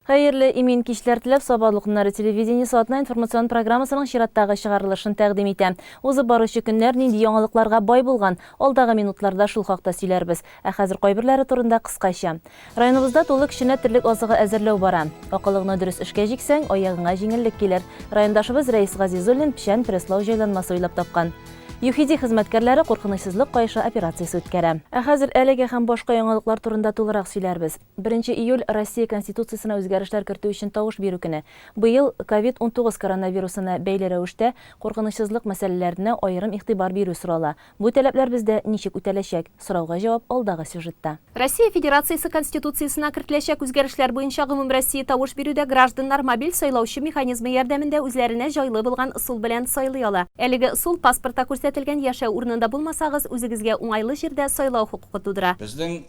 Хәерле имин кичләр теләп, Саба дулкыннары телевидениесе атна информацион программасының чираттагы чыгарылышын тәкъдим итә. Узып баручы көннәр нинди яңалыкларга бай булган, алдагы минутларда шул хакта сөйләрбез. Ә хәзер кайберләре турында кыскача. Районыбызда тулы көченә терлек азыгы әзерләү бара. Акылыңны дөрес эшкә җиксәң, аягыңа җиңеллек килер. Райондашыбыз Рәис Газизуллин печән пресслау җайланмасы уйлап тапкан. ЮХИДИ хезмәткәрләре куркынычсызлык каешы операциясе үткәрә. Ә хәзер әлеге һәм башка яңалыклар турында тулырак сөйләрбез. Беренче июль, Россия Конституциясенә үзгәрешләр кертү өчен тавыш бирү көне. Быел, ковид 19 коронавирусына бәйле рәвештә, куркынычсызлык мәсьәләләренә аерым игътибар бирү сорала. Бу таләпләр бездә ничек үтәләчәк? Сорауга җавап алдагы сюжетта. Россия Федерациясе Конституциясенә кертеләчәк үзгәрешләр буенча гомумроссия тавыш бирүдә гражданнар мобиль сайлаучы механизмы ярдәмендә үзләренә җайлы булган ысул белән сайлый ала. Әлеге ысул паспортта күрсәтелгән яшәү урынында булмасагыз, үзегезгә уңайлы җирдә сайлау хокукы тудыра. Безнең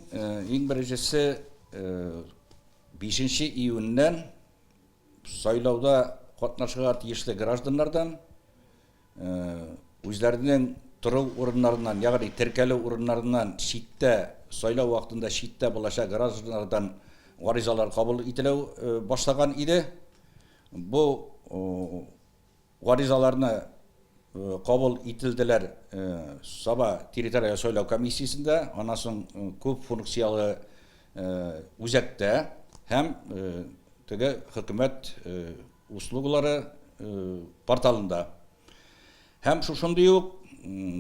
Иң беренчесе, бишенче июньнән сайлауда катнашырга тиешле гражданнардан үзләренең тору урыннарыннан, ягъни теркәлү урыннарыннан читтә, сайлау вакытында читтә булачак гражданнардан гаризалар кабул ителү башлаган иде. Бу Гаризаларны кабул ителделәр Саба территориаль сайлау комиссиясендә, аннан соң күп функцияле үзәктә һәм теге хөкүмәт услугалары порталында. Һәм шушындый ук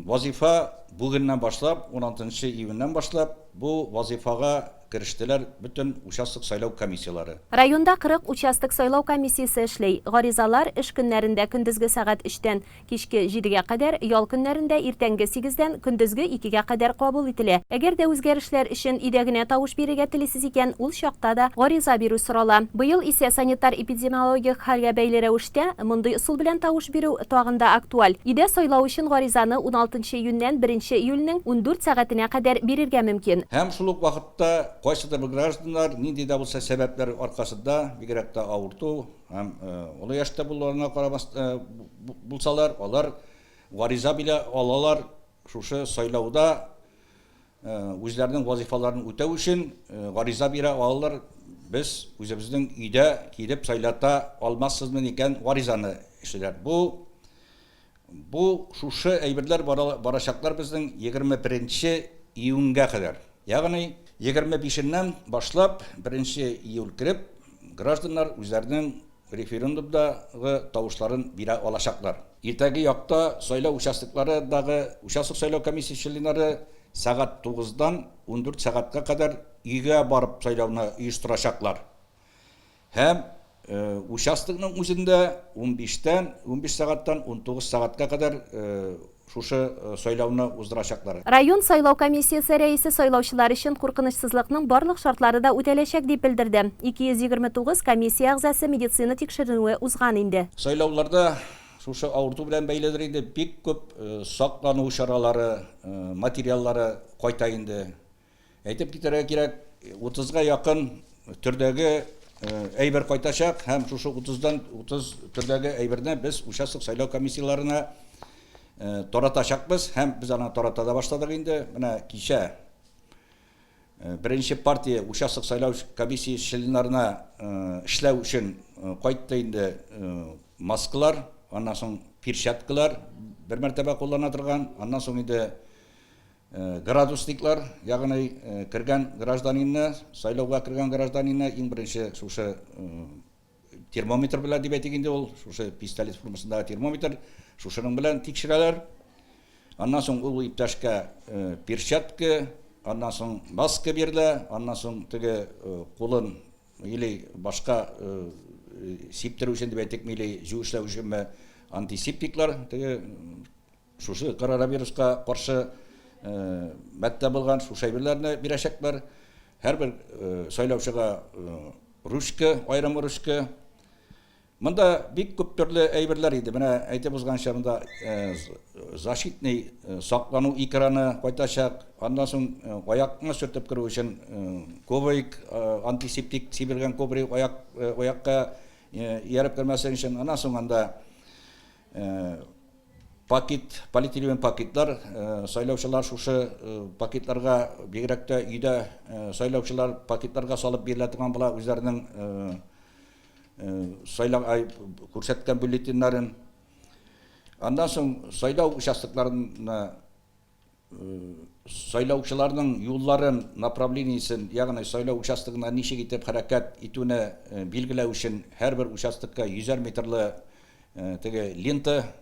вазифа бүгеннән башлап, 16 июньнән башлап, бу вазифага керештеләр бөтен участок сайлау комиссияләре. Районда 40 участок сайлау комиссиясе эшли. Гаризалар эш көннәрендә көндезге сәгать өчтән кичке җидегә кадәр, ял көннәрендә иртәнге сигездән көндезге икегә кадәр кабул ителә. Әгәр дә үзгәрешләр өчен өйдә генә тавыш бирергә телисез икән, ул чакта да гариза бирү сорала. Быел исә санитар-эпидемиологик хәлгә бәйле рәвештә, мондый ысул белән тавыш бирү тагын да актуаль. Өйдә сайлау өчен гаризаны уналтынчы июньнән беренче июльнең 14 сәгатенә кадәр бирергә мөмкин. Һәм шул ук вакытта кайсыдыр бер гражданнар нинди дә булса сәбәпләр аркасында, бигрәк тә авырту һәм олы яшьтә булуларына карамастан булсалар, алар гариза бирә алалар шушы сайлауда Үзләренең вазыйфаларын үтәү өчен гариза бирә алалар, без үзебезнең өйдә килеп сайлата алмассызмы дигән гаризаны эшлиләр. Бу бу шушы әйберләр барачаклар безнең 21 июньгә кадәр. Ягъни 25-ннән башлап 1 июль кереп, гражданнар үзләренең референдумдагы тавышларын бирә алачаклар. Иртәге якта сайлау участокларындагы участок сайлау комиссиясе членнары сәгать тугыздан 14 сәгатькә кадәр өйгә барып сайлауны оештырачаклар. Һәм участокның үзендә унбиштән, 15 сәгатьтән 19 сәгатькә кадәр шушы сайлауны уздырачаклар. Район сайлау комиссиясе рәисе сайлаучылар өчен куркынычсызлыкның барлык шартлары да үтәләчәк, дип белдерде. 229 комиссия әгъзасы медицина тикшеренүе узган инде. Сайлауларда шушы авырту белән бәйледер инде, бик күп саклану чаралары, материаллары кайта инде. Әйтеп китәргә кирәк, утызга якын төрдәге әйбер кайтачак һәм шушы утыздан 30 төрдәге әйберне без участок сайлау комиссияләренә таратачакбыз һәм без аны тарата да башладык инде. Менә кичә беренче партия участок сайлау комиссиясе членнарына эшләү өчен кайтты инде маскалар, аннан соң перчаткалар бер мәртәбә куллана торган, аннан соң инде Градусниклар, ягъни кергән гражданинны, сайлауга кергән гражданинны иң беренче шушы термометр белән дип әйтик инде ул, шушы пистолет формасындагы термометр, шушының белән тикшерәләр. Аннан соң ул иптәшкә перчатка, аннан соң маска бирелә, аннан соң теге кулын или башка сиптерү өчен дип әйтикме, или җуешләү өченме антисептиклар, теге Шушы коронавируска каршы матдә булган шушы әйберләрне бирәчәкләр. Һәрбер сайлаучыга ручка, аерым ручка. Монда бик күп төрле әйберләр иде. Менә әйтеп узганча, монда защитный саклану экраны кайтачак. Аннан соң аякны сөртеп керү өчен коврик, антисептик сибелгән коврик аяк аякка ияреп кермәсен өчен. Аннан соң анда Пакет, полиэтилен пакетлар, сайлаучылар шушы пакетларга, бигрәк тә өйдә сайлаучылар пакетларга салып бирелә торган була үзләренең. сайла күрсәткән бюллетеньнәрен. Аннан соң сайлау участокларына сайлаучыларның юлларын, направлениесен, ягъни сайлау участогына ничек итеп хәрәкәт итүне билгеләү өчен һәрбер участокка йөзәр метрлы теге лента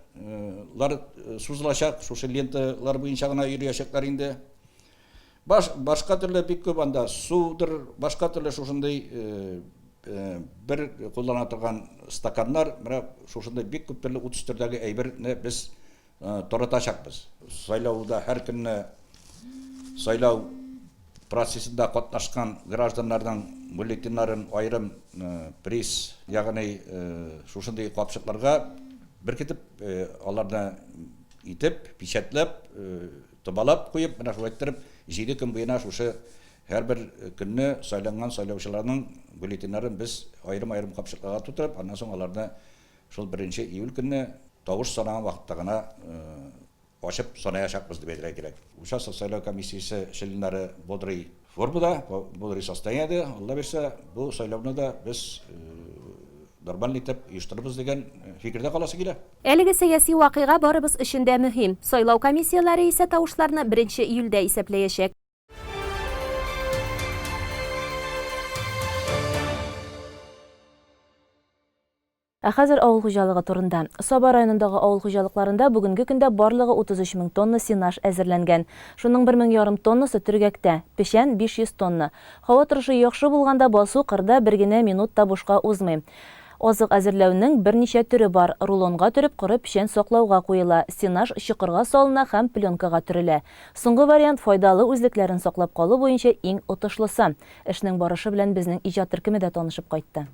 лар сузылачак, шушы ленталар буенча гына йөриячәкләр инде. Баш, башка төрле бик күп анда судыр, башка төрле шушындый бер куллана торган стаканнар, менә шушындый бик күп төрле 30 төрдәге әйберне без таратачакбыз. Сайлауда һәр көнне сайлау процессында катнашкан гражданнарның бюллетеньнарын аерым приз, ягъни шушындый капчыкларга беркетеп, аларны итеп, печатьләп, томалап куеп, менә шулай иттереп, җиде көн буена шушы һәрбер көнне сайланган сайлаучыларның бюллетеньнарын без аерым-аерым капчыкларга тутырып, аннан соң аларны шул беренче июль көнне тавыш санаган вакытта гына ачып санаячакбыз дип әйтергә кирәк. Участок сайлау комиссиясе членнары бодрый формада, бодрый состояниедә, Алла бирсә, бу сайлауны да без нормальный итеп оештырырбыз дигән фикердә каласы килә. Әлеге сәяси вакыйга барыбыз өчен дә мөһим. Сайлау комиссияләре исә тавышларны беренче июльдә исәпләячәк. Ә хәзер авыл хуҗалыгы турында. Саба районындагы авыл хуҗалыкларында бүгенге көндә барлыгы 33 мең тонна сенаж әзерләнгән. Шуның бер мең ярым тоннасы төргәктә, печән, 500 тонна. Һава торышы яхшы булганда басу кырда бер генә минут та бушка узмый. Азык әзерләүнең берничә төре бар, рулонга төреп коры печән саклауга куела, сенаж чокырга салына һәм пленкага төрелә. Соңгы вариант файдалы үзлекләрен саклап калу буенча иң отышлысы. Эшнең барышы белән безнең иҗат төркеме дә танышып кайтты.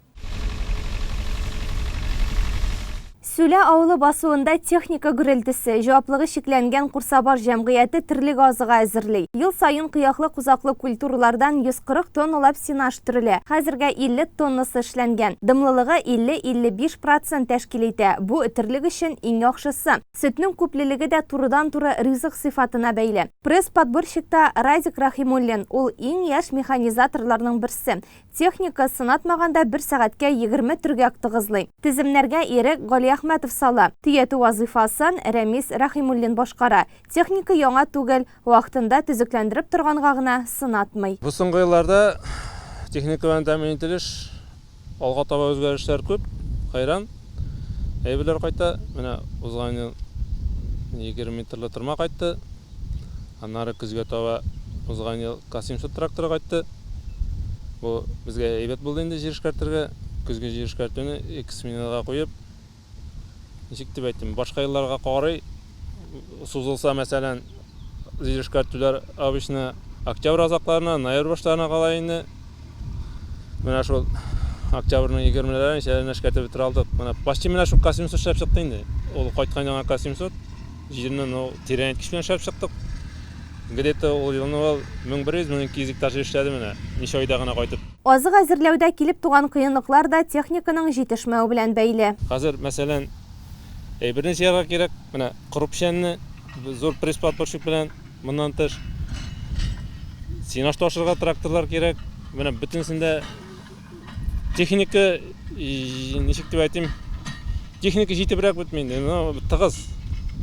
Сүлә авылы басуында техника гөрелтесе, җаваплыгы чикләнгән Курсабаш җәмгыяте терлек азыгы әзерли. Ел саен кыяклы-кузаклы культуралардан 140 тонналап сенаж төрелә. Хәзергә 50 тоннасы эшләнгән. Дымлылыгы 50-55 процент тәшкил итә. Бу, терлек өчен иң яхшысы. Сөтнең күплелеге дә турыдан-туры ризык сыйфатына бәйле. Пресс-подборщикта Радик Рәхимуллин, ул иң яшь механизаторларның берсе. Техника сынатмаганда бер сәгатькә 20 төргәк тыгызлый. Теземнәргә Ирек Галиәхмәтов сала. Төятү вазыйфасын Рәмис Рәхимуллин башкара. Техника яңа түгел, вакытында төзекләндереп торганга гына сынатмый. Бу соңгы елларда техника белән тәэмин ителеш, алга таба үзгәрешләр күп, хәйран әйберләр кайта. Менә узган ел 20 метрлы тырма кайтты. Аннары көзгә таба узган ел К-700 тракторы кайтты. Бу безгә әйбәт булды инде җир эшкәртергә. Көзге җир эшкәртүне ике сменага куеп, ничек дип әйтим, башка елларга карый сузылса, мәсәлән, җир эшкәртүләр обычно октябрь азакларына, ноябрь башларына кала инде. Менә шул октябрьнең егермеләрен, ничәләренә эшкәртеп бетерә алдык. Менә почти менә шул К-700 эшләп чыкты инде. Ул кайткан яңа К-700. Җирне ну тирәнәйткеч белән эшләп чыктык. Где-то ул елны ул 1100-1200 гектар җир эшләде менә, ничә айда гына кайтып. Азык әзерләүдә килеп туган кыенлыклар да техниканың җитешмәве белән бәйле. Хәзер, мәсәлән, әйберне җыярга кирәк, менә коры печәнне зур пресс-подборщик белән, моннан тыш, сенаж ташырга тракторлар кирәк. Менә бөтенесендә Техника, ничек дип әйтим, техника җитебрәк бетми инде. Ну, тыгыз.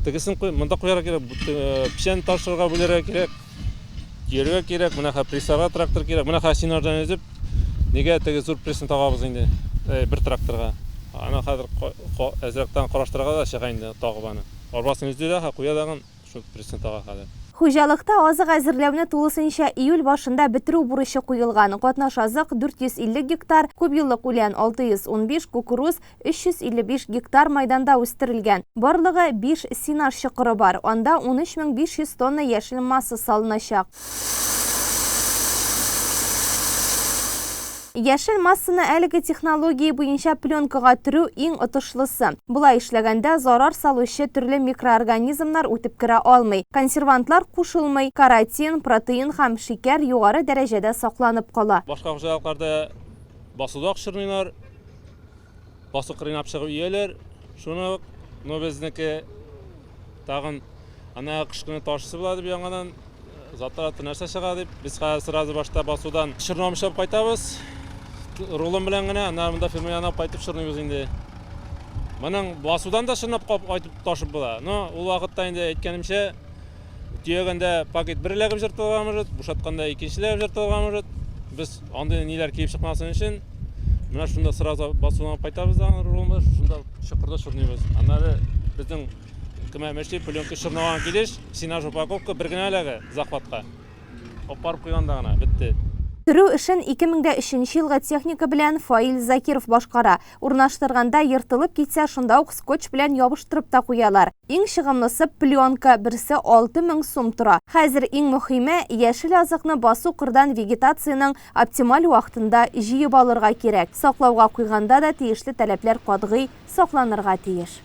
Тегесен куй, монда куярга кирәк, печән ташырга бүләргә кирәк, төяргә кирәк, менә хәзер прессарга трактор кирәк. Менә хәзер синардан өзеп, нигә теге зур прессны тагабыз инде, бер тракторга. Аны хәзер әзрәктән караштырырга да чыга инде тагып аны. Арбасын өзде дә, куя дагын. Шул процентага кадәр. Хуҗалыкта азык әзерләүне тулысынча июль башында бетерү бурычы куелган. Катнаш азык, 450 гектар, күпьеллык үлән, 615, кукуруз, 355 гектар майданда үстерелгән. Барлыгы биш сенаж чокыры бар, анда 13500 тонна яшел масса салыначак. Яшел массаны әлеге технология буенча пленкага төрү иң отышлысы. Болай эшләгәндә зарар салучы төрле микроорганизмнар үтеп керә алмый, консервантлар кушылмый, каротин, протеин һәм шикәр югары дәрәҗәдә сакланып кала. Башка хуҗалыкларда басуда акшырмыйлар, басу кырыена чыгып өяләр. Шуны ук, но безнеке тагын ана кыш көне ташысы була дип яңадан затраты нәрсә чыга дип, без хәзер сразу башта басудан чорнамыш алып кайтабыз. Рулон белән генә, аннары монда ферма янына кайтып чорныйбыз инде. Моның басудан да чорнап кайтып ташып була. Но ул вакытта инде әйткәнемчә, төягәндә пакет бер эләгеп җыртылырга может, бушатканда икенче эләгеп җыртылырга может. Без андый ниләр килеп чыкмасын өчен менә шунда сразу басудан алып кайтабыз да рулон белән, шунда чокырда чорныйбыз. Аннары безнең кем әйтмешли, пленка чорнаган килеш, сенаж упаковка бер генә эләгә захватка. Алып барып куйганда гына, бетте. Төрү эшен 2003 нче елгы техника белән Фаил Закиров башкара. Урнаштырганда ертылып китсә, шунда ук скотч белән ябыштырып та куялар. Иң чыгымлысы, пленка, берсе 6000 сум тора. Хәзер иң мөхиме, яшел азыкны басу-кырдан вегетациянең оптималь вакытында җыеп алырга кирәк. Саклауга куйганда да тиешле таләпләр катгый сакланырга тиеш.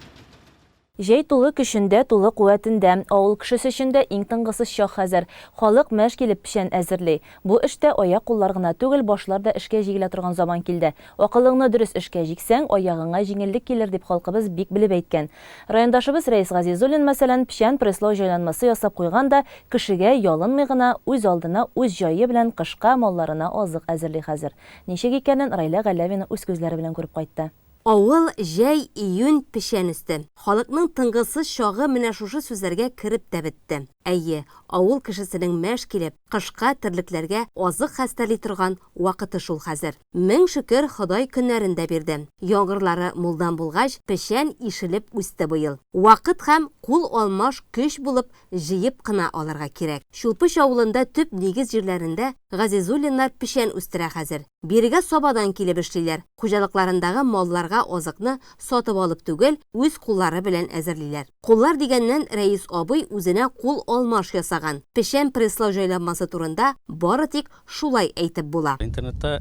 Җәй тулы көчендә, тулы куәтендә. Авыл кешесе өчен дә иң тынгысыз чак хәзер. Халык мәш килеп печән әзерли. Бу эштә аяк-куллар гына түгел, башлар да эшкә җигелә торган заман килде. Акылыңны дөрес эшкә җиксәң, аягыңа җиңеллек килер, дип халкыбыз бик белеп әйткән. Райондашыбыз Рәис Газизуллин, мәсәлән, печән пресслау җайланмасы ясап куйган да, кешегә ялынмый гына, үз алдына, үз җае белән кышка малларына азык әзерли хәзер. Ничек икәнен Райлә Галәвина үз күзләре белән күреп кайтты. Авыл, җәй, июнь, печән өсте. Халыкның тынгысыз чагы менә шушы сүзләргә кереп тә бетте. Әйе, авыл кешесенең мәш килеп, кышка терлекләргә азык хәстәрли торган вакыты шул хәзер. Мең шөкер, Ходай көннәрен дә бирде. Яңгырлары мулдан булгач, печән ишелеп үсте быел. Вакыт һәм кул алмаш көч булып, җыеп кына алырга кирәк. Чулпыч авылында төп нигез җирләрендә Газизуллиннар печән үстерә хәзер. Бирегә Сабадан килеп эшлиләр. Хуҗалыкларындагы малларга азыкны сатып алып түгел, үз куллары белән әзерлиләр. Куллар дигәннән, Рәис абый үзенә кул алмаш ясаган. Печән пресслау җайланмасы турында бары тик шулай әйтеп була. Интернетта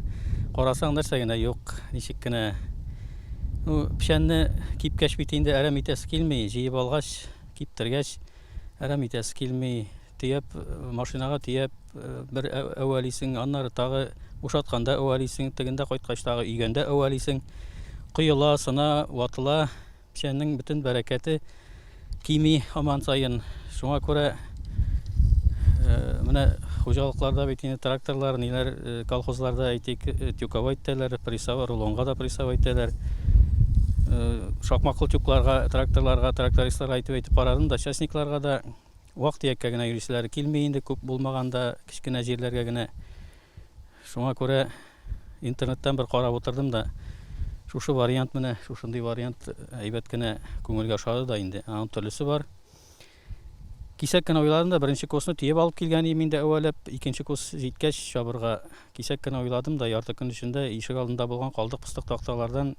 карасаң, нәрсә генә юк, ничек кенә. Ну, печәнне кипкәч бит инде әрәм итәсе килми, җыеп алгач, Киптергәч, әрәм итәсе килми. Төяп, машинага төяп, бер әвәлисең, аннары тагы бушатканда әвәлисең, тегендә кайткач тагы өйгәндә әвәлисең. Коела, сына, ватыла. Печәннең бөтен бәрәкәте кими һаман саен. Шуңа күрә менә хуҗалыкларда бит инде тракторлар, ниләр, колхозларда, әйтик, тюковой итәләр, прессовой, рулонга да прессовой итәләр. Шакмаклы тюкларга, тракторларга, трактористларга әйтеп-әйтеп карадым да, частникларга да вак-төяккә генә йөриселәре килми инде, күп булмаганда, кечкенә җирләргә генә. Шуңа күрә интернеттан бер карап утырдым да, шушы вариант менә, шушындый вариант әйбәт кенә күңелгә ошады да инде. Аның төрлесе бар. Кисәк кенә уйладым да, беренче курсны төяп алып килгән идем инде әвәләп, икенче курс җиткәч чабырга кисәк кенә уйладым да, ярты көн эчендә ишек алдында булган калдык-постык такталардан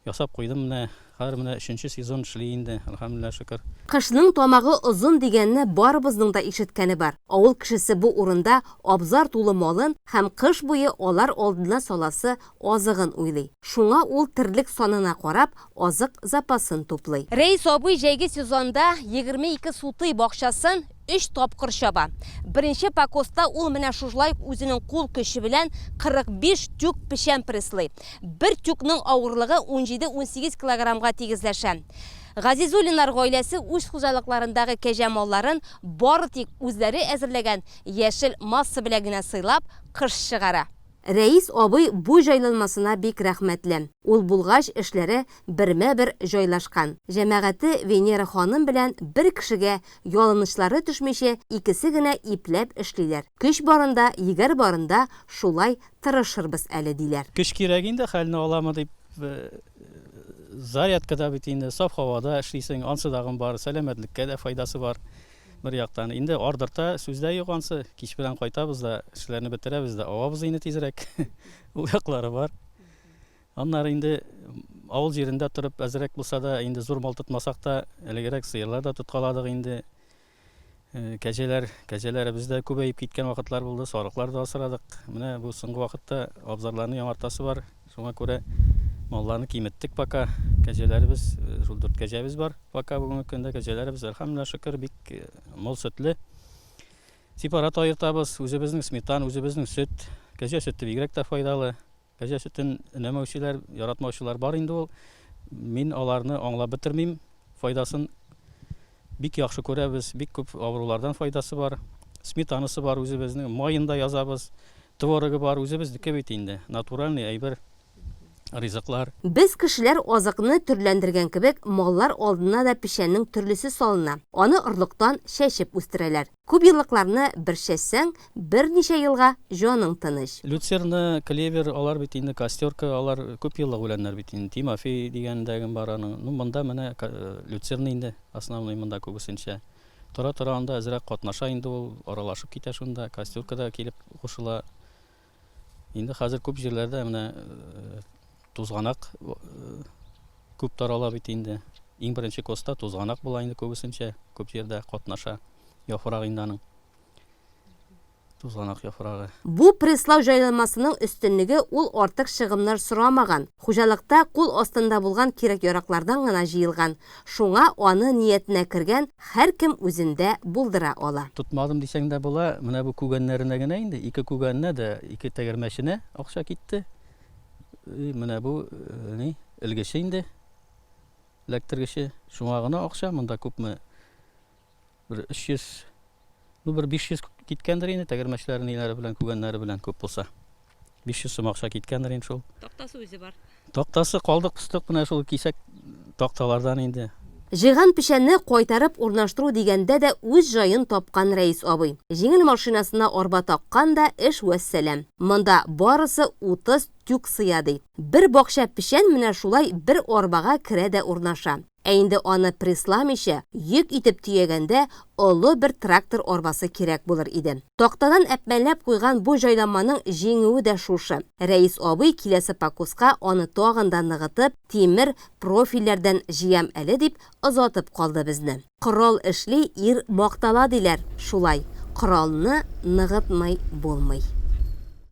ясап куйдым менә. Хәзер менә өченче сезон эшли инде, әлхәмдүлилләһ шөкер. Кышның тамагы озын дигәнне барыбызның да ишеткәне бар. Авыл кешесе бу урында абзар тулы малын һәм кыш буе алар алдына саласы азыгын уйлый. Шуңа ул терлек санына карап, азык запасын туплый. Рәис абый җәйге сезонда 22 сутый бакчасын өч тапкыр чаба. Беренче покоста ул менә шушылай ук үзенең кул көче белән 45 тюк печән пресслый. Бер тюкның авырлыгы унҗиде-унсигез килограммга тигезләшә. Газизуллиннар гаиләсе үз хуҗалыкларындагы кәҗә малларын бары тик үзләре әзерләгән яшел масса белән генә сыйлап, кыш чыгара. Рәис абый бу җайланмасына бик рәхмәтле. Ул булгач, эшләре бермә-бер җайлашкан. Җәмәгате Венера ханым белән бер кешегә ялынычлары төшмичә, икесе генә ипләп эшлиләр. Көч барында, егәр барында шулай тырышырбыз әле, диләр. Көч кирәк инде, хәлне аламы дип, зарядкада бит инде, саф һавада эшлисең, ансы дагын бар, сәламәтлеккә дә файдасы бар. Бер яктан, инде ардырта, сүз дә юк ансы. Кич белән кайтабыз да, эшләрне бетерәбез дә, авабыз инде тизрәк. Ул яклары бар. Аннары инде авыл җирендә торып, әзрәк булса да, инде зур мал тотмасак та, элегрәк сыерлар да тоткаладык инде. Э, кәҗәләр, кәҗәләребез дә күбәеп киткән вакытлар булды, сарыклар да асрадык. Менә бу соңгы вакытта абзарларны яңартасы бар. Шуңа күрә малларны киметтек пока. Кәҗәләребез, э, шул дүрт кәҗәбез бар пока бүгенге көндә. Кәҗәләребез, әлхәмдүлилләһ, шөкер, бик э, мул сөтле. Сепарат аертабыз, үзебезнең сметана, үзебезнең сөт. Кәҗә сөте бигрәк тә файдалы. Кәҗә сөтен өнәмәүчеләр, яратмаучылар бар инде ул. Мин аларны аңлап бетермим. Файдасын бик яхшы күрәбез, бик күп авырулардан файдасы бар. Сметанасы бар үзебезнең, маен да язабыз. Творогы бар, үзебезнеке бит инде, натуральный әйбер, ризыклар. Без кешеләр азыкны төрләндергән кебек, маллар алдына да печәннең төрлесе салына. Аны орлыктан чәчеп үстерәләр. Күпьеллыкларны бер чәчсәң, берничә елга җаның тыныч. Люцерна, клевер, алар бит инде костерка, алар күпьеллык үләннәр бит инде. Тимофей дигән дә бар аның. Ну, монда менә люцерна инде, основной монда күбесенчә. Тора-тора анда әзрәк катнаша инде ул, аралашып китә шунда, костерка да килеп кушыла. Инде хәзер күп җирләрдә менә тузганак күп тарала бит инде. Иң беренче коста тузганак була инде күбесенчә, күп җирдә катнаша яфрак инде аның. Тузганак яфрагы. Бу пресслау җайланмасының өстенлеге ул артык чыгымнар сорамаган, хуҗалыкта кул астында булган кирәк-яраклардан гына җыелган, шуңа аны ниятенә кергән Һәркем үзендә булдыра ала. Тотмадым дисәң дә була, менә бу күгәннәренә генә инде, ике күгәненә дә, ике тәгәрмәченә акча китте. И менә бу ни, элгече инде, эләктергече, шуңа гына акча, монда күпме, бер 300, ну бер 500 киткәндер инде, тәгәрмәчләре ниләре белән, күгәннәре белән күп булса. 500 сум акча киткәндер инде шул. Тактасы үзе бар. Тактасы калдык-постык менә шул кисәк такталардан инде. Җыйган печәнне кайтарып урнаштыру дигәндә дә үз җаен тапкан Рәис абый. Җиңел машинасына арба таккан да, эш вәссәлам. Монда барысы 30 тюк сыя, ди. Бер бакча печән менә шулай бер арбага керә дә урнаша. Ә инде аны прессламыйча, йөк итеп төягәндә олы бер трактор арбасы кирәк булыр иде. Тактадан әпмәлләп куйган бу җайланманың җиңүе дә шушы. Рәис абый киләсе покоска аны тагын да ныгытып, тимер профильләрдән җыям әле дип, озатып калды безне. Корал эшли, ир мактала диләр, шулай, коралны ныгытмый булмый.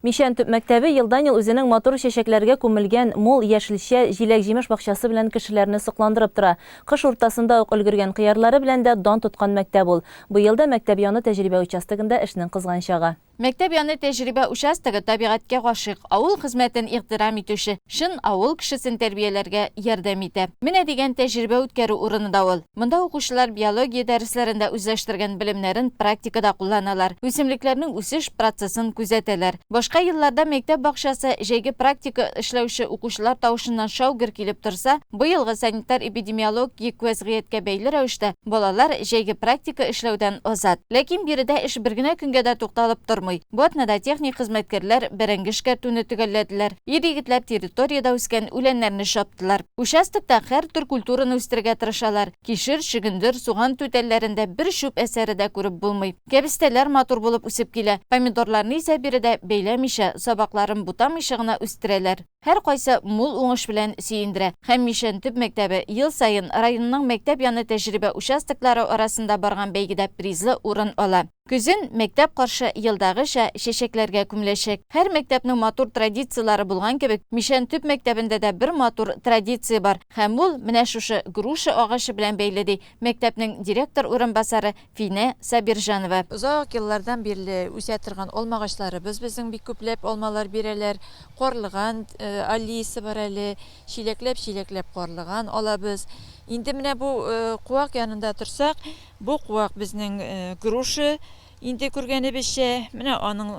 Мичән төп мәктәбе елдан-ел үзенең матур чәчәкләргә күмелгән мул яшелчә, җиләк-җимеш бакчасы белән кешеләрне сокландырып тора. Кыш уртасында ук өлгергән кыярлары белән дә дан тоткан мәктәп ул. Быел да мәктәп яны тәҗрибә участогында эшнең кызган чагы. Мәктәп яны тәҗрибә участогы табигатькә гашыйк, авыл хезмәтен ихтирам итүче, чын авыл кешесен тәрбияләргә ярдәм итә. Менә дигән тәҗрибә үткәрү урыны да ул. Монда укучылар биология дәресләрендә үзләштергән белемнәрен практикада кулланалар, үсемлекләрнең үсеш процессын күзәтәләр. Башка елларда мәктәп бакчасы җәйге практика эшләүче укучылар тавышыннан шау-гөр килеп торса, быелгы санитар-эпидемиологик вәзгыятькә бәйле рәвештә балалар җәйге практика эшләүдән азат. Ләкин биредә эш бер генә көнгә дә тукталып тормый. Бу атнада техник хезмәткәрләр бәрәңге эшкәртүне төгәлләделәр, ир-егетләр территориядә үскән үләннәрне чаптылар. Участокта һәр төр культураны үстерергә тырышалар. Кишер, чөгендер, суган түтәлләрендә бер чүп әсәре дә күреп булмый. Кәбестәләр матур булып үсеп килә. Помидорларны исә биредә бәйләмичә, сабакларын бутамыйча гына үстерәләр. Һәркайсы мул уңыш белән сөендерә. Һәм Мичән төп мәктәбе ел саен районның мәктәп яны тәҗрибә участоклары арасында барган бәйгедә призлы урын ала. Көзен мәктәп каршы елдагыча чәчәкләргә күмеләчәк. Һәр мәктәпнең матур традицияләре булган кебек, Мичән төп мәктәбендә дә бер матур традиция бар һәм ул менә шушы груша агачы белән бәйле, ди мәктәпнең директор урынбасары Финә Сабирҗанова. Озак еллардан бирле үсә торган алмагачларыбыз безнең бик күпләп алмалар бирәләр. Карлыган аллеясы бар әле, чиләкләп-чиләкләп карлыган алабыз. Инде менә бу куак янында торсак, Бу куак безнең груша, инде күргәнебезчә, менә аның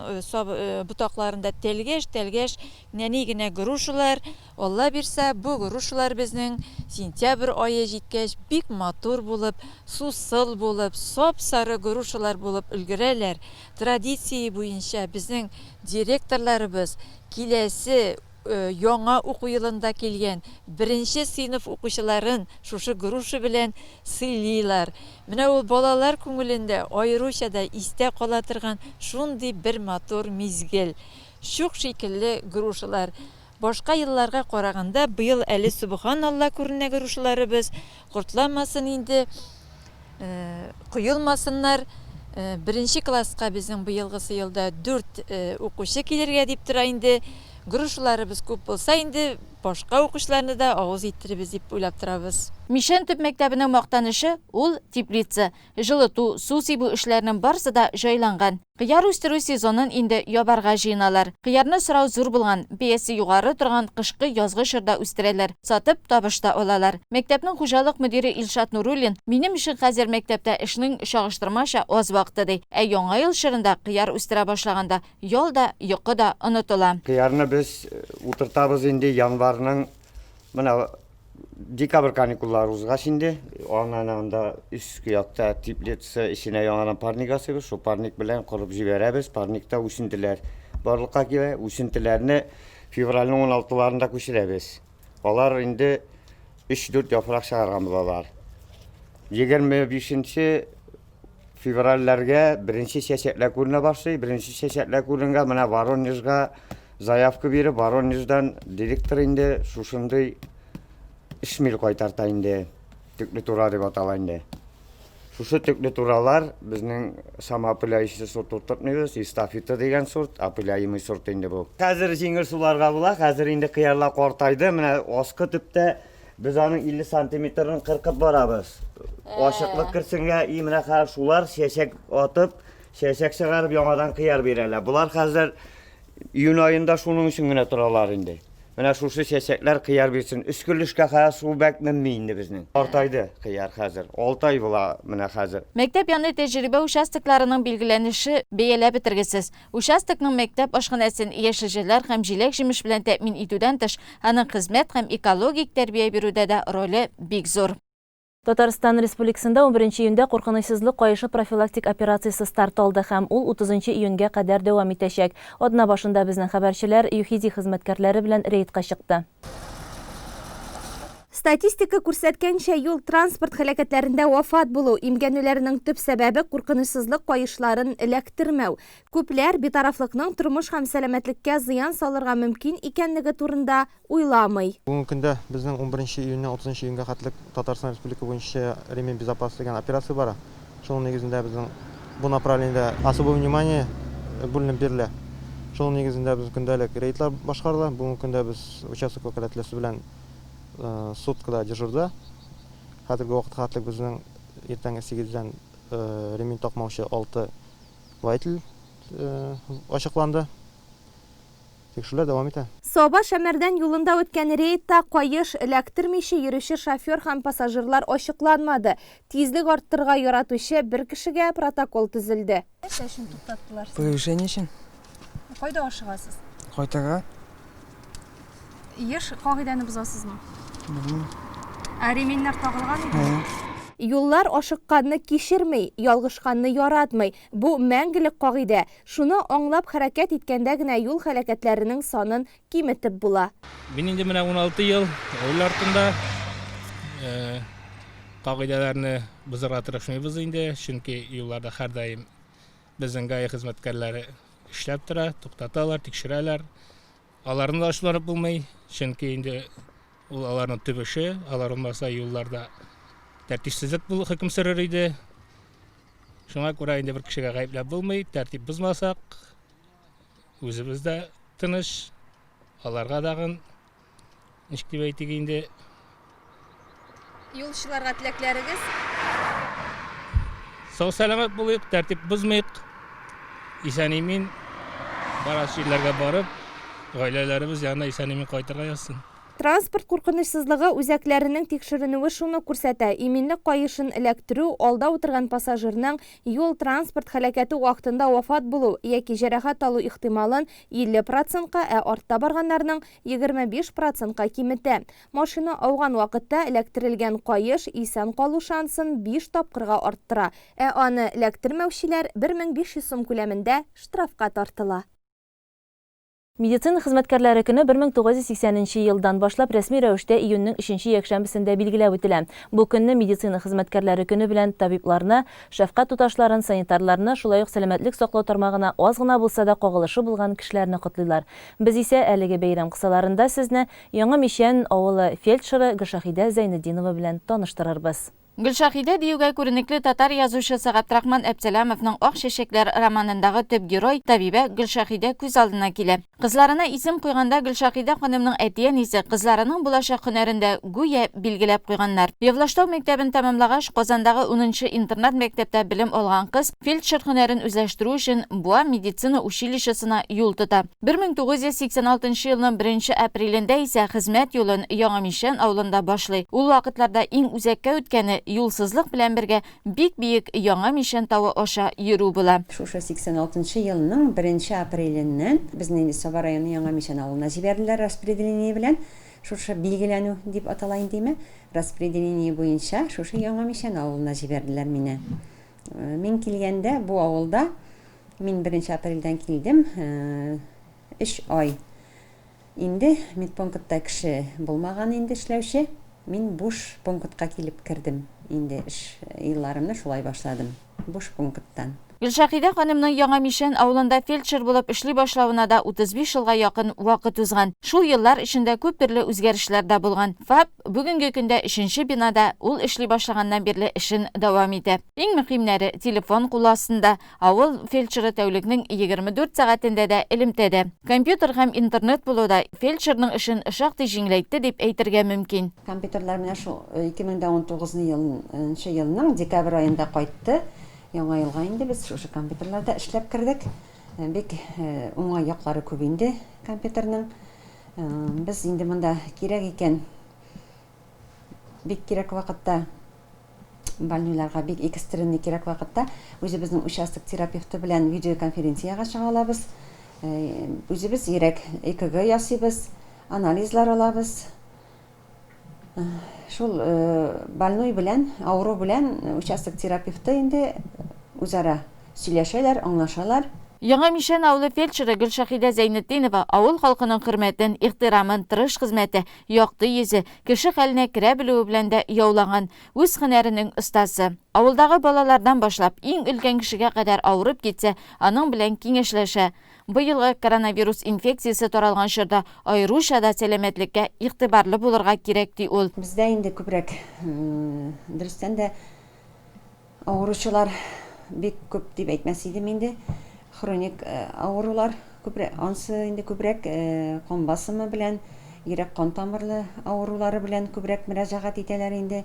ботакларында тәлгәш-тәлгәш нәни генә грушалар. Алла бирса, бу грушалар безнең сентябрь ае җиткәч бик матур булып, сусыл булып, сап-сары грушалар булып өлгерәләр. Традиция буенча безнең директорларыбыз киләсе яңа уку елында килгән беренче сыйныф укучыларын шушы груша белән сыйлыйлар. Менә ул балалар күңелендә аеруча да истә кала торган шундый бер матур мизгел. Чук шикелле грушалар. Башка елларга караганда быел әле сөбханалла күренә грушаларыбыз. Кортламасын инде. Коелмасыннар. Беренче класска безнең быелгысы елда дүрт укучы килергә дип тора инде. Грушаларыбыз күп булса инде, Башка укучыларны да авыз иттеребез дип уйлап торабыз. Мичән төп мәктәбенең мактанычы, ул теплица. Җылыту, су сибү эшләренең барысы да җайланган. Кыяр үстерү сезонын инде ябарга җыеналар. Кыярны сорау зур булган, бәясе югары торган кышкы-язгы чорда үстерәләр, сатып табыш та алалар. Мәктәпнең хуҗалык мөдире Илшат Нуруллин, Минем өчен хәзер мәктәптә эшнең чагыштырмача аз вакыты, ди. Ә Яңа ел чорында кыяр үстерә башлаганда Ял да, йокы да онытыла. Кыярны без утыртабыз инде январьның менә декабрь каникуллары узгач инде, аннан анда өске якта теплица эченә яңадан парник ясыйбыз, шул парник белән корып җибәрәбез, парникта үсентеләр барлыкка килә, үсентеләрне февральнең уналтыларында күчерәбез. Алар инде өч-дүрт яфрак чыгарган булалар. 25 февральләргә беренче чәчәкләр күренә башлый. Беренче чәчәкләр күренгән менә Воронежга заявка биреп, Воронеждан директор инде шушындый шмель кайтарта инде. Төкле тура дип атала инде. Шушы төкле туралар безнең самоопыляющийся сорт утыртмыйбыз, эстафета дигән сорт, опыляемый сорт инде бу. Хәзер җиңел суларга була, хәзер инде кыярлар картайды, менә аскы төптә без аның 50 сантиметрын кыркып барабыз. Ачыклык керсенгә, и менә хәзер шулар чәчәк атып, чәчәк чыгарып яңадан кыяр бирәләр. Болар хәзер Июнь аенда шуның өчен генә торалар инде. Менә шушы чәчәкләр кыяр бирсен. Өске өлешкә хәзер су бәк менми инде безнең. Картайды кыяр хәзер. Алты ай була менә хәзер. Мәктәп яны тәҗрибә участокларының билгеләнеше бәяләп бетергесез. Участокның мәктәп ашханәсен яшелчәләр һәм җиләк-җимеш белән тәэмин итүдән тыш, аның хезмәт һәм экологик тәрбия бирүдә дә роле бик зур. Татарстан Республикасында унберенче июньдә Куркынычсызлык каешы профилактик операциясе старт алды һәм ул утызынчы июньгә кадәр дәвам итәчәк. Атна башында безнең хәбәрчеләр ЮХИДИ хезмәткәрләре белән рейдка чыкты. Статистика күрсәткәнчә, юл-транспорт һәлакәтләрендә вафат булу, имгәнүләрнең төп сәбәбе, куркынычсызлык каешларын эләктермәү. Күпләр битарафлыкның тормыш һәм сәламәтлеккә зыян салырга мөмкин икәнлеге турында уйламый. Бүгенге көндә безнең унберенче июньнән утызынчы июньгә хәтлек Татарстан Республика буенча Ремень безопасности дигән операция бара. Шуның нигезендә безнең бу направлениедә особое внимание бүленеп бирелә. Шуның нигезендә без көндәлек рейдлар башкарыла. Бүгенге көндә без участок вәкаләтлесе белән суткада дежурда. Хәзерге вакытка хәтлек безнең иртәнге сигездән ремень такмаучы алты водитель ачыкланды. Тикшерүләр дәвам итә. Саба-Шәмәрдән юлында үткән рейдта каеш эләктермичә йөрүче шофер һәм пассажирлар ачыкланмады. Тизлек арттырырга яратучы бер кешегә протокол төзелде. Нәрсә өчен туктаттылар сезне? Превышение өчен. Кайда ашыгасыз? Кайтырга. Еш кагыйдәне бозасызмы? Белмим. Ә ременьнәр тагылган идеме? Юллар ашыкканны кичерми, ялгышканны яратмый. Бу мәңгелек кагыйдә. Шуны аңлап хәрәкәт иткәндә генә юл һәлакәтләренең санын киметеп була. Мин инде менә 16 ел руль артында. Кагыйдәләрне бозарга тырышмыйбыз инде, чөнки юлларда һәрдаим безнең ГАИ хезмәткәрләре эшләп тора, туктаталар, тикшерәләр. Аларны да ачуланып булмый, чөнки инде ул аларның төп эше, алар булмаса юлларда тәртипсезлек хөкем сөрер иде. Шуңа күрә инде бер кешегә гаепләп булмый, тәртип бозмасак, үзебез дә тыныч, аларга дагын ничек дип әйтик инде. Юлчыларга теләкләрегез? Сау сәламәт булыйк, тәртип бозмыйк, исән-имин барасы җирләргә барып, гаиләләребез янына исән-имин кайтырга язсын. Транспорт куркынычсызлыгы үзәкләренең тикшеренүе шуны күрсәтә, иминлек каешын эләктерү, алда утырган пассажирның юл-транспорт һәлакәте вакытында вафат булу яки җәрәхәт алу ихтималын 50 процентка, ә артта барганнарның 25 процентка киметә. Машина ауган вакытта эләктерелгән каеш исән калу шансын биш тапкырга арттыра, ә аны эләктермәүчеләр 1500 сум күләмендә штрафка тартыла. Медицина хезмәткәрләре көне 1980 нче елдан башлап рәсми рәвештә июньнең өченче якшәмбесендә билгеләп үтелә. Бу көнне медицина хезмәткәрләре көне белән табибларны, шәфкать туташларын, санитарларны, шулай ук сәламәтлек саклау тармагына аз гына булса да кагылышы булган кешеләрне котлыйлар. Без исә әлеге бәйрәм кысаларында сезне Яңа Мичән авылы фельдшеры Гөлшаһидә Зәйнетдинова белән таныштырырбыз. Гөлшаһидә диюгә күренекле татар язучысы Габдрахман Әпсәләмовның Ак чәчәкләр романындагы төп герой, табибә Гөлшаһидә күз алдына килә. Кызларына исем куйганда Гөлшаһидә ханымның әти-әнисе кызларының булачак һөнәрен дә гүя билгеләп куйганнар. Явлаштау мәктәбен тәмамлагач, Казандагы унынчы интернат-мәктәптә белем алган кыз фельдшер һөнәрен үзләштерү өчен Буа медицина училищесына юл тота. 1986 нчы елның беренче апрелендә исә хезмәт юлын Яңа Мичән авылында башлый. Ул вакытларда иң үзәккә үткәне, юлсызлык белән бергә бик биек Яңа Мичән тавы аша йөрү була. Шушы 86 нчы елның беренче апреленнән безне инде Саба районы Яңа Мичән авылына җибәрделәр распределение белән. Шушы билгеләнү дип атала инде име, распределение буенча шушы Яңа Мичән авылына җибәрделәр мине. Мин килгәндә бу авылда Мин беренче апрельдән килдем. Өч ай инде медпунктта кеше булмаган инде эшләүче. Мин буш пунктка килеп кердем. Инде эш елларымны шулай башладым. Буш пункттан. Гөлшәһидә ханымның Яңа Мичән авылында фельдшер булып эшли башлавына да 35 елга якын вакыт узган. Шул еллар эчендә күп төрле үзгәрешләр дә булган. ФАП бүгенге көндә өченче бинада, ул эшли башлаганнан бирле эшен дәвам итә. Иң мөһимнәре, телефон кул астында, Авыл фельдшеры тәүлекнең 24 сәгатендә дә элемтәдә. Компьютер һәм интернет булу да фельдшерның эшен шактый җиңеләйтте дип әйтергә мөмкин. Компьютерлар менә шул 2019 нчы елның декабрь аенда кайтты. Яңа елга инде без шушы компьютерларда эшләп кердек. Бик уңай яклары күп инде компьютерның. Без инде монда кирәк икән, бик кирәк вакытта больнойларга бик экстренный кирәк вакытта үзебезнең участок терапевты белән видеоконференциягә чыга алабыз. Э, үзебез йөрәк ЭКГ ясыйбыз, анализлар алабыз. Э, шул э, больной белән, авыру белән участок терапевты инде үзара сөйләшәләр, аңлашалар. Яңа Мичән авылы фельдшеры Гөлшәһидә Зәйнетдинова авыл халкының хөрмәтен, ихтирамын, тырыш хезмәте, якты йөзе, кеше хәленә керә белүе белән дә яулаган, үз һөнәренең остасы. Авылдагы балалардан башлап, иң өлкән кешегә кадәр авырып китсә, аның белән киңәшләшә. Быелгы коронавирус инфекциясе таралган чорда аеруча да сәламәтлеккә игътибарлы булырга кирәк, ди ул. Бездә инде күбрәк, дөрестән дә, Авыручылар бик күп дип әйтмәс идем инде. Хроник авырулар күбрәк, ансы инде күбрәк кан басымы белән, йөрәк-кан тамырлы авырулары белән күбрәк мөрәҗәгать итәләр инде.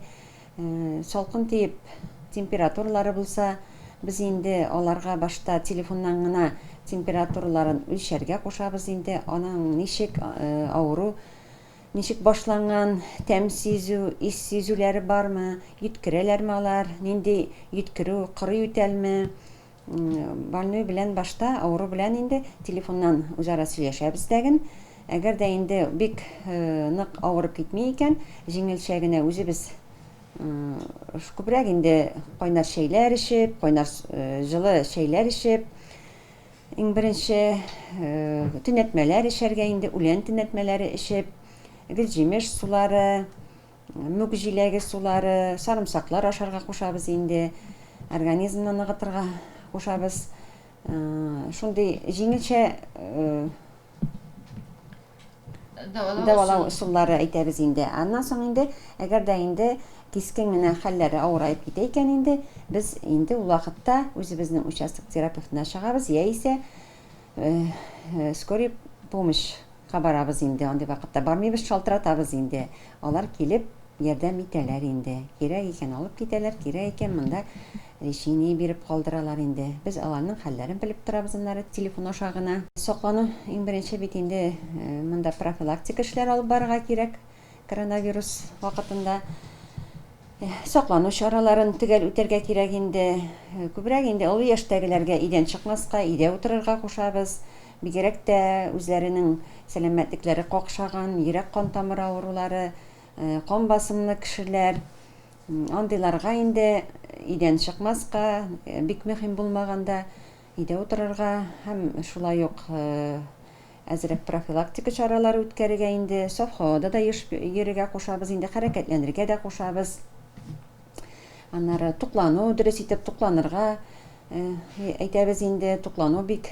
Салкын тиеп температуралары булса, без инде аларга башта телефоннан гына температураларын үлчәргә кушабыз инде, аның ничек авыру Ничек башланган, тәм сизү, ис сизүләре бармы, йөткерәләрме алар, нинди йөткерү, коры ютәлме? Больной белән башта, авыру белән инде телефоннан үзара сөйләшәбез тәген. Әгәр дә инде бик нык авырып китми икән, җиңелчә генә үзебез күбрәк инде кайнар чәйләр эчеп, кайнар җылы чәйләр эчеп, Иң беренче төнәтмәләр эчәргә инде, үлән төнәтмәләре эчеп, гөлҗимеш сулары, мүк җиләге сулары, сарымсаклар ашарга кушабыз инде, организмны ныгытырга кушабыз. Шундый җиңелчә дәвалау ысуллары әйтәбез инде. Аннан соң инде, әгәр дә инде кискен генә хәлләре авыраеп китә икән инде, без инде ул вакытта үзебезнең участок терапевтына чыгабыз, яисә скорый помощька барабыз инде. Андый вакытта бармыйбыз, шалтыратабыз инде. Алар килеп ярдәм итәләр инде. Кирәк икән алып китәләр, кирәк икән монда лечение биреп калдыралар инде. Без аларның хәлләрен белеп торабыз аннары телефон аша гына. Саклану иң беренче бит инде монда профилактика эшләре алып барырга кирәк коронавирус вакытында. Саклану чараларын төгәл үтәргә кирәк инде. Күбрәк инде олы яшьтәгеләргә өйдән чыкмаска, өйдә утырырга кушабыз. Бигрәк тә үзләренең сәламәтлекләре какшаган, йөрәк-кан тамыр авырулары, кан басымлы кешеләр, андыйларга инде өйдән чыкмаска, бик мөһим булмаганда өйдә утырырга һәм шулай ук әзрәк профилактика чаралары үткәрергә инде, саф һавада да еш йөрергә кушабыз инде, хәрәкәтләнергә дә кушабыз. Аннары туклану, дөрес итеп тукланырга әйтәбез инде, туклану бик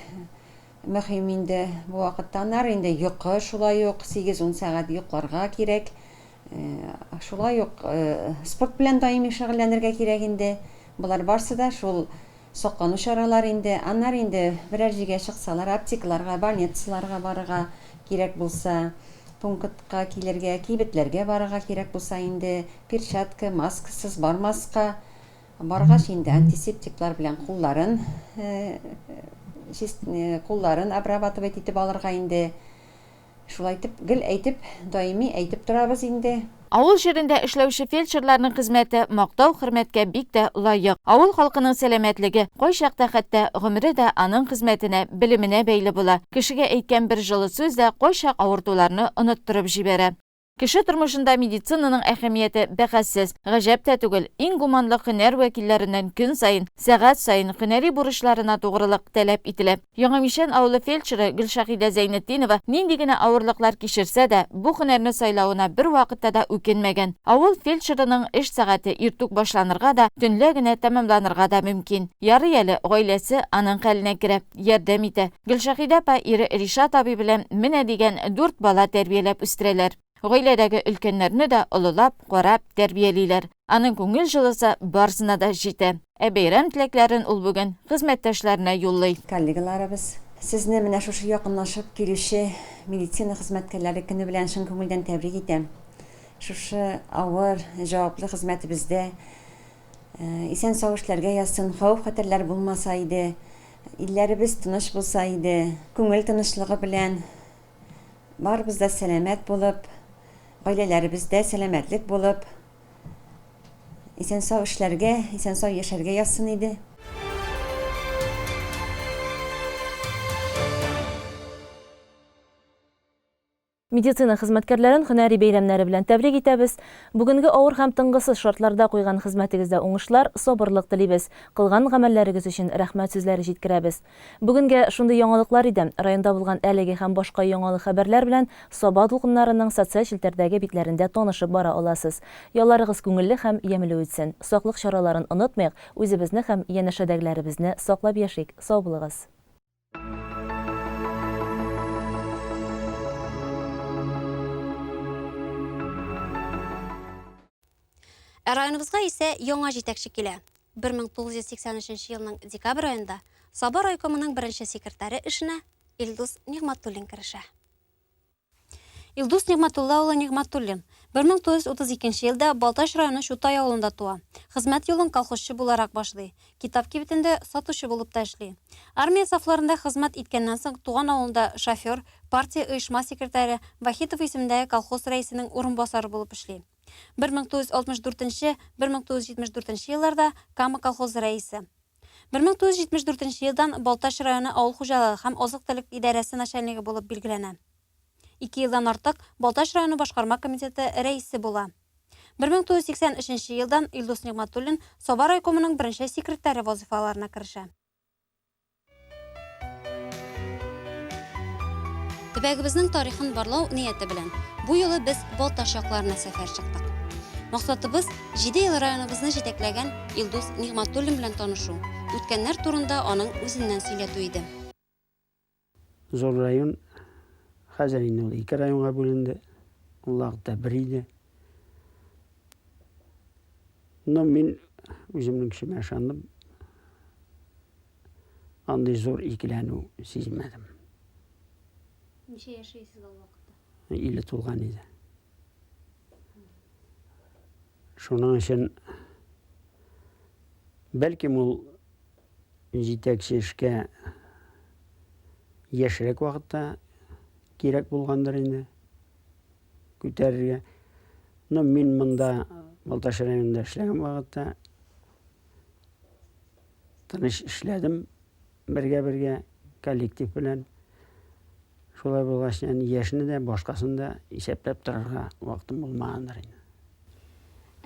мөһим инде бу вакытта. Аннары инде йокы шулай ук 8-10 сәгать йокларга кирәк. Шулай ук спорт белән даими шөгыльләнергә кирәк инде. Болар барсы да шул саклану чаралары инде. Аннары инде берәр җиргә чыксалар, аптекаларга, больницаларга барырга кирәк булса, пунктка килергә, кибетләргә барырга кирәк булса инде, перчатка, маскасыз бармаска. Баргач инде антисептиклар белән кулларын кулларын обрабатывать итеп алырга инде. Шулай итеп, гел әйтеп, даими әйтеп торабыз инде. Авыл җирендә эшләүче фельдшерларның хезмәте мактау-хөрмәткә бик тә лаек. Авыл халкының сәламәтлеге, кайчакта хәтта гомере дә аның хезмәтенә, белеменә бәйле була. Кешегә әйткән бер җылы сүз дә кайчак авыртуларны оныттырып җибәрә. Кеше тормышында медицинаның әһәмияте бәхәссез. Гаҗәп тә түгел, иң гуманлы һөнәр вәкилләреннән көн саен, сәгать саен һөнәри бурычларына тугрылык таләп ителә. Яңа Мичән авылы фельдшеры Гөлшәһидә Зәйнетдинова нинди генә авырлыклар кичерсә дә, бу һөнәрне сайлавына бервакытта да үкенмәгән. Авыл фельдшерының эш сәгате иртүк башланырга да, төнлә генә тәмамланырга да мөмкин. Ярый әле, гаиләсе аның хәленә керә. Ярдәм итә. Гөлшәһидә апа ире Ришат абый белән менә дигән дүрт бала тәрбияләп үстерәләр. Гаиләдәге өлкәннәрне дә олылап, карап, тәрбиялиләр. Аның күңел җылысы барысына да җитә. Ә бәйрәм теләкләрен ул бүген хезмәттәшләренә юллый. Коллегаларыбыз, сезне менә шушы якынлашып килүче медицина хезмәткәрләре көне белән чын күңелдән тәбрик итәм. Шушы авыр, җаваплы хезмәтебездә Исән-сау эшләргә язсын, хәвеф-хәтәрләр булмаса иде, илләребез тыныч булса иде, күңел тынычлыгы белән барыбыз да сәламәт булып, гаиләләребездә сәламәтлек булып, исән-сау эшләргә, исән-сау яшәргә язсын иде. Медицина хезмәткәрләрен һөнәри бәйрәмнәре белән тәбрик итәбез. Бүгенге авыр һәм тынгысыз шартларда куйган хезмәтегездә уңышлар, сабырлык телибез. Кылган гамәлләрегез өчен рәхмәт сүзләре җиткерәбез. Бүгенгә шундый яңалыклар иде. Районда булган әлеге һәм башка яңалык хәбәрләр белән Саба дулкыннары ның социаль челтәрдәге битләрендә танышып бара аласыз. Ялларыгыз күңелле һәм ямьле үтсен. Саклык чараларын онытмыйк, үзебезне һәм янәшәдәгеләребезне саклап яшик. Сау булыгыз! Ә районыбызга исә яңа җитәкче килә. 1983 елның декабрь аенда Саба райкомының беренче секретаре эшенә Илдус Нигъмәтуллин керешә. Илдус Нигъмәтулла улы Нигъмәтуллин 1932 елда Балтач районы Чутай авылында туа. Хезмәт юлын колхозчы буларак башлый. Китап кибетендә сатучы булып та эшли. Армия сафларында хезмәт иткәннән соң туган авылында шофер, партия оешма секретаре, Вахитов исемендәге колхоз рәисенең урынбасары булып эшли. 1964-1974 елларда Кама колхозы рәисе. 1974 елдан Балтач районы авыл хуҗалыгы һәм азык-төлек идарәсе начальнигы булып билгеләнә. Ике елдан артык Балтач районы башкарма комитеты рәисе була. 1983 елдан Илдус Нигъмәтуллин Саба райкомының беренче секретаре вазыйфаларына керешә. Төбәгебезнең тарихын барлау нияте белән бу юлы без Балтач якларына сәфәр чыктык. Максатыбыз, җиде ел районыбызны җитәкләгән Илдус Нигъмәтуллин белән танышу, үткәннәр турында аның үзеннән сөйләтү иде. Зур район, хәзер инде ул ике районга бүленде. Ул вакытта бер иде. Но мин үземнең көчемә ышандым. Андый зур икеләнү сизмәдем. Ничә яшь идегез ул вакытта? 50 тулган иде. Шуның өчен бәлкем ул җитәкче эшкә яшьрәк вакытта кирәк булгандыр инде күтәрергә. Но мин монда Балтач районында эшләгән вакытта Тыныч эшләдем бергә-бергә коллектив белән. Шулай булгач, яни яшьне дә, башкасын да исәпләп торырга вакытым булмагандыр инде.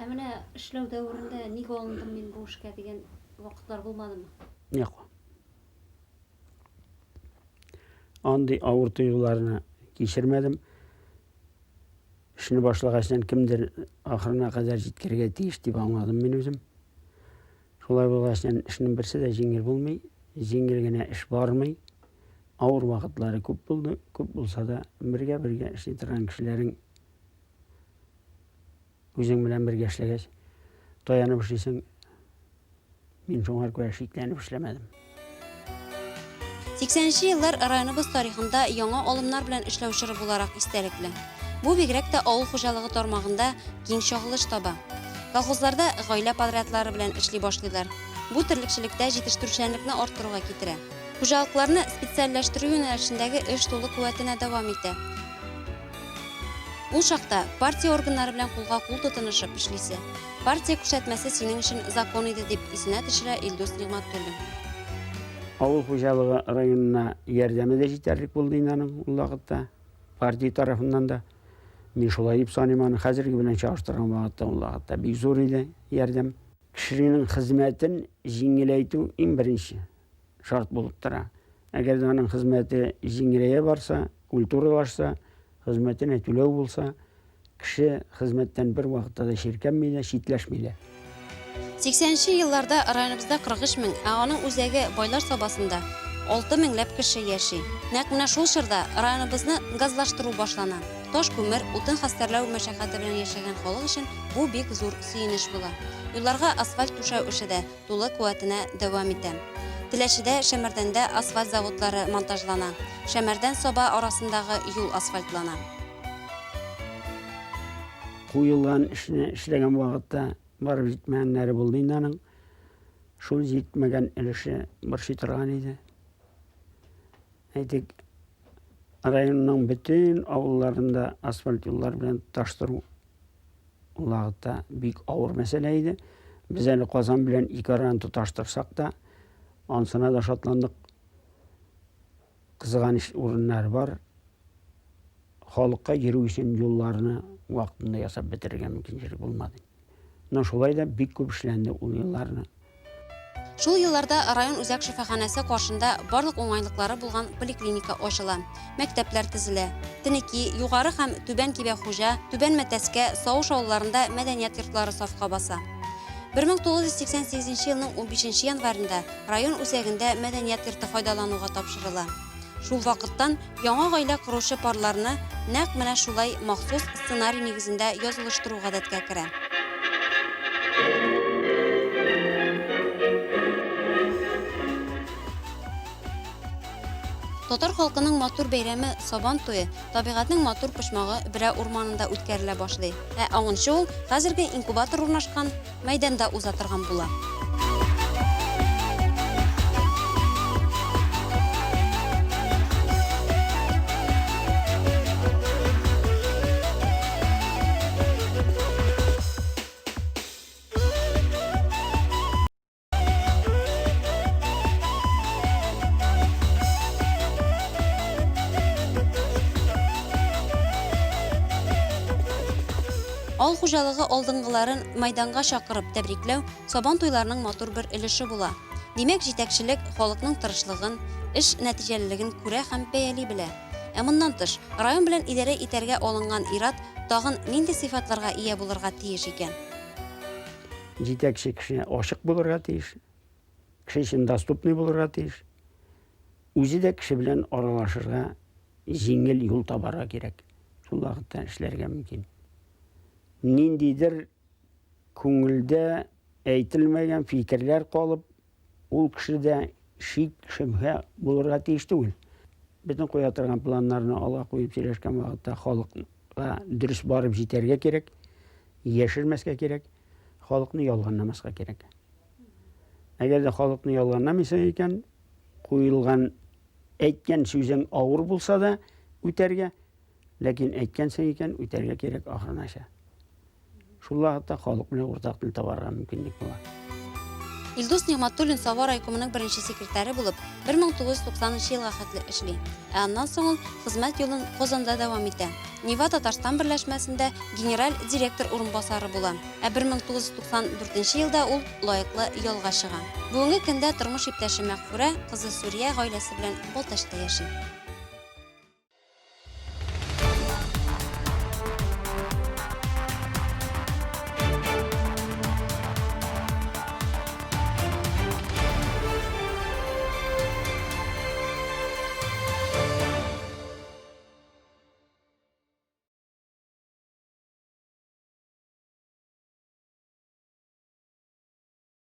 Ә менә эшләү дәверендә ник алындым мин бу эшкә дигән вакытлар булмадымы? Юк. Андый авыр тойгыларны кичермәдем. Эшне башлагачтан кемдер ахырына кадәр җиткерергә тиеш дип аңладым мин үзем. Шулай булгач, эшнең берсе дә җиңел булмый, җиңел генә эш бармый. Авыр вакытлары күп булды, күп булса да, бергә-бергә эшли торган кешеләрең Үзең белән бергә эшләгәч, таянып эшлисең. Мин шуңар күрә шикләнеп эшләмәдем. 80 нче еллар районыбыз тарихында яңа алымнар белән эшләү чоры буларак истәлекле. Бу бигрәк тә авыл хуҗалыгы тармагында киң чагылыш таба. Колхозларда гаилә подрядлары белән эшли башлыйлар. Бу терлекчелектә җитештерүчәнлекне арттыруга китерә. Хуҗалыкларны специальләштерү юнәлешендәге эш тулы куәтенә дәвам итә. Ул чакта партия органнары белән кулга-кул тотынышып эшлисе. Партия күрсәтмәсе синең өчен закон иде, дип исенә төшерә Илдус Нигъмәтуллин. Авыл хуҗалыгы районына ярдәме дә җитәрлек булды инде аның ул вакытта, партия тарафыннан да. Мин шулай дип саныйм аны, хәзерге белән чагыштырган вакытта ул вакытта бик зур иде ярдәм. Кешенең хезмәтен җиңеләйтү иң беренче. шарт булып тора. Әгәр дә аның хезмәте җиңеләя барса, культуралашса, хезмәтенә түләү булса, кеше хезмәттән бер вакытта да чиркәнми дә, читләшми дә. 80 нче елларда районыбызда 43 мең, ә аның үзәге Байлар Сабасында 6 меңләп кеше яши. Нәкъ менә шул чорда районыбызны газлаштыру башлана. Таш күмер, утын хәстәрләү мәшәкате белән яшәгән халык өчен бу бик зур сөенеч була. Юлларга асфальт түшәү эше дә тулы куәтенә дәвам итә. Теләчедә, Шәмәрдәндә асфальт заводлары монтажлана. Шәмәрдән-Саба арасындагы юл асфальтлана. Куелган эшне эшләгән вакытта барып җитмәгәннәре булды инде аның. Шул җитмәгән өлеше борчый торган иде. Әйтик, районның бөтен авылларында асфальт юллар белән тоташтыру Ул вакытта бик авыр мәсьәлә иде. Без әле Казан белән ике араны тоташтырсак та, ансына да шатландык. Кызганыч урыннар бар. Халыкка йөрү өчен юлларны вакытында ясап бетерергә мөмкинчелек булмады. Но шулай да бик күп эшләнде ул елларны. Шул елларда район үзәк шифаханәсе каршында барлык уңайлыклары булган поликлиника ачыла, мәктәпләр төзелә. Тенеки, Югары һәм Түбән Кибәхуҗа, Түбән Мәтәскә, Сауш авылларында мәдәният йортлары сафка баса. 1988 нче елның унбишенче январенда район үзәгендә мәдәният йорты файдалануга тапшырыла. Шул вакыттан яңа гаилә коручы парларны нәкъ менә шулай махсус сценарий нигезендә язылыштыру гадәткә керә. Татар халкының матур бәйрәме Сабан туе табигатьнең матур почмагы Берә урманында үткәрелә башлый. Ә аңынчы ул хәзерге инкубатор урнашкан мәйданда уза торган була. Авыл хуҗалыгы алдынгыларын мәйданга чакырып тәбрикләү Сабан туйларының матур бер өлеше була. Димәк, җитәкчелек халыкның тырышлыгын, эш нәтиҗәлелеген күрә һәм бәяли белә. Ә моннан тыш, район белән идарә итәргә алынган ир-ат тагын нинди сыйфатларга ия булырга тиеш икән? Җитәкче кеше ачык булырга тиеш, кеше өчен доступный булырга тиеш. Үзе дә кеше белән аралашырга җиңел юл табарга кирәк. Шул вакытта эшләргә мөмкин. Ниндидер күңелдә әйтелмәгән фикерләр калып, ул кешедә шик, шөбһә булырга тиеш түгел. Бөтен куя торган планнарны алга куеп сөйләшкән вакытта халыкка дөрес барып җитәргә кирәк, яшермәскә кирәк, халыкны ялганламаска кирәк. Әгәр дә халыкны ялганламыйсың икән, куелган әйткән сүзең авыр булса да үтәргә, Ләкин әйткәнсең икән, үтәргә кирәк ахырынача. Шул вакытта халык белән уртак тел табарга мөмкинлек була. Илдус Нигъмәтуллин Саба райкомының беренче секретаре булып, 1990 нчы елга хәтле эшли. Ә аннан соң ул хезмәт юлын Казанда дәвам итә. Нива Татарстан берләшмәсендә генераль директор урынбасары була. Ә 1994 нче елда ул лаеклы ялга чыга. Бүгенге көндә тормыш иптәше Мәгъфүрә, кызы Сүрия гаиләсе белән Балтачта яши.